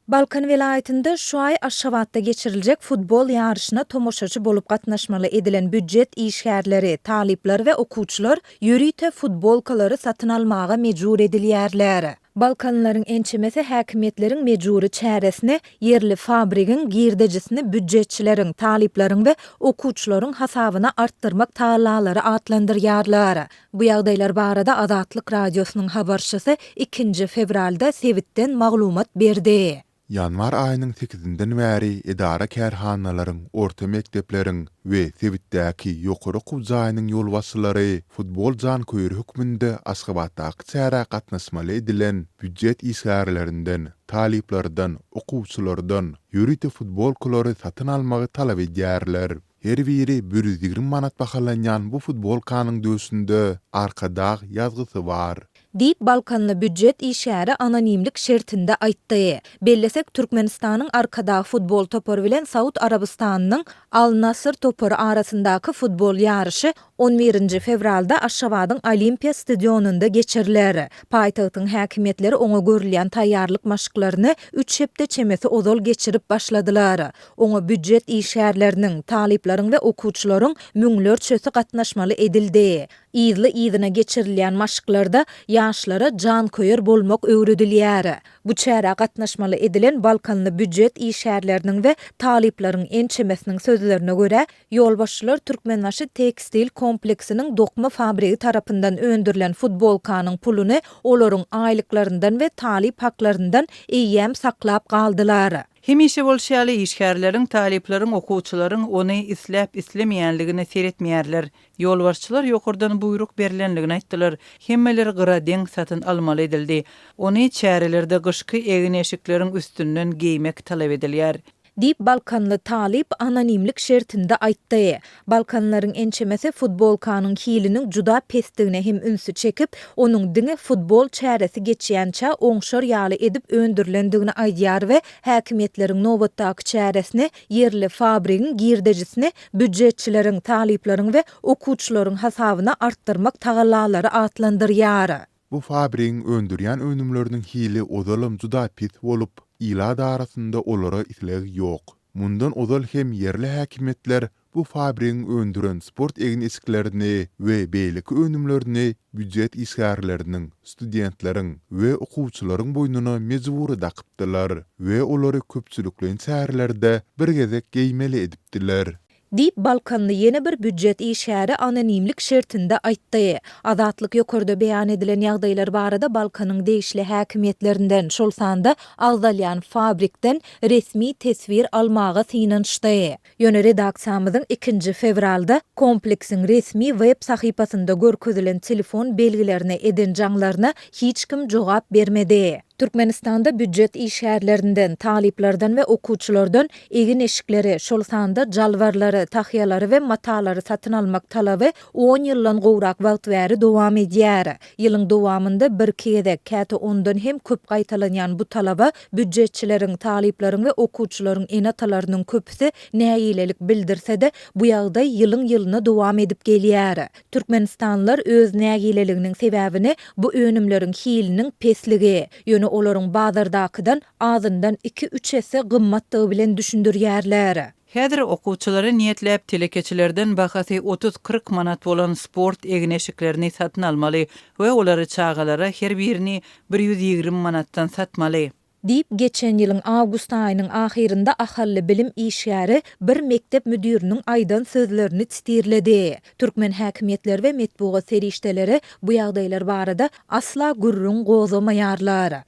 Balkan welaýatynda şu aý Aşgabatda geçiriljek futbol ýaryşyna tomaşaçy bolup gatnaşmaly edilen býujet işgärleri, talyplar we okuwçylar ýörite futbolkalary satyn almaga mejbur edilýärler. Balkanlylaryň ençemesi häkimiýetleriň mejbury çäresini ýerli fabrigiň girdejisini býujetçileriň, talyplaryň we okuwçylaryň hasabyna artdyrmak tagallalary atlandyrýarlar. Bu ýagdaýlar barada Azatlyk Radiosynyň habarçysy ikinji fewralda sebitden maglumat berdi. Ýanwar aýynyň sekizinden bäri edara-kärhanalaryň, orta mekdepleriň we sebitdäki ýokary okuw jaýynyň ýolbaşçylary futbol janköýeri hökmünde Aşgabatdaky çärä gatnaşmaly edilen býujet işgärlerinden, talyplardan, okuwçylardan ýörite futbolkalary satyn almagy talap edýärler. Her biri 120 manat bahalanýan bu futbolkanyň döşünde Arkadag ýazgysy bar. Diýip, balkanly býujet işgäri anonimlik şertinde aýtdy. Bellesek, Türkmenistanyň Arkadag futbol topary bilen Saud Arabystanynyň Al-Nassr topary arasyndaky futbol ýaryşy on birinji fewralda Aşgabadyň Olimpiýa stadionynda geçiriler. Paýtagtyň häkimiýetleri oňa görülýän taýýarlyk maşklaryny üç hepde çemesi ozal geçirip başladylar. Oňa býujet işgärleriniň, talyplaryň we okuwçylaryň müňlerçesi gatnaşmaly edildi. Yzly-yzyna geçirilýän maşklarda ýaşlara janköýer bolmak öwredilýär. Bu çärä gatnaşmaly edilen balkanly býujet işgärleriniň we talyplaryň ençemesiniň sözlerine görä, ýolbaşçylar Türkmenbaşy tekstil kompleksiniň dokma fabrigi tarapyndan öndürilen futbolkanyň puluny olaryň aýlyklaryndan we talyp haklaryndan eýýäm saklap galdylar. Hemişe bolşy ýaly, işgärleriň, talyplaryň, okuwçylaryň ony isläp-islemeýänligine seretmeýärler. Ýolbaşçylar ýokardan buýruk berlenligini aýtdylar. Hemmeler gyradeň satyn almaly edildi. Ony çärelerde gyşky egin-eşikleriň üstünden geýmek talap edilýär. Diýip, balkanly talyp anonimlik şertinde aýtdy. Balkanlylaryň ençemesi futbolkanyň hiliniň juda pesdigine hem ünsi çekip, onuň diňe futbol çäresi geçýänçä oňşar ýaly edip öndürilendigini aýdýar we häkimiýetleriň nobatdaky çäresini ýerli fabrigiň girdejisini býujetçileriň, talyplaryň we okuwçylaryň hasabyna artdyrmak tagallalary atlandyrýar. Bu fabrigiň öndürýän önümleriniň hili ozalam juda pes bolup, ilat arasynda olara isleg ýok. Mundan ozal hem ýerli häkimiýetler bu fabrigiň öndüren sport egin-eşiklerini we beýleki önümlerini býujet işgärleriniň, studentleriň we okuwçylaryň boýnuna mejbury dakypdylar we olary köpçülikleýin çärelerde bir gezek geýmeli edipdiler. Diýip, balkanly ýene bir býujet işgäri anonimlik şertinde aýtdy. Azatlyk ýokarda beýan edilen ýagdaýlar barada Balkanyň degişli häkimiýetlerinden, şol sanda agzalýan fabrikden resmi teswir almaga synanyşdy. Ýöne redaksiýamyzyň ikinji fewralda kompleksiň resmi web sahypasynda görkezilen telefon belgilerine eden jaňlaryna hiç kim jogap bermedi. Türkmenistanda býujet işgärlerinden, talyplardan we okuwçylardan egin-eşikleri, şol sanda jalbarlary, tahýalary we matalary satyn almak talaby on ýyldan gowrak wagt bäri dowam edýär. Ýylyň dowamynda birki gezek, käte ondan hem köp gaýtalanýan bu talaba býujetçileriň, talyplaryň we okuwçylaryň ene-atalarynyň köpüsi nägilelik bildirse-de, bu ýagdaý ýylyň-ýylyna dowam edip gelýär. Türkmenistanlylar öz nägileliginiň sebäbini bu önümleriň hiliniň pesligi, ýöne olaryň bazardakydan azyndan iki-üç esse gymmatdygy bilen düşündirýärler. Häzir okuwçylara niýetläp telekeçilerden bahasy otuz-kyrk manat bolan sport egin-eşiklerini satyn almaly we olary çagalara her birini 120 manatdan satmaly. Diýip, geçen ýylyň awgust aýynyň ahyrynda ahally bilim işgäri bir mekdep müdiriniň aýdan sözlerini titirledi. Türkmen häkimiýetleri we metbugat serişdeleri bu ýagdaýlar barada asla gürrüň gozgamaýarlar.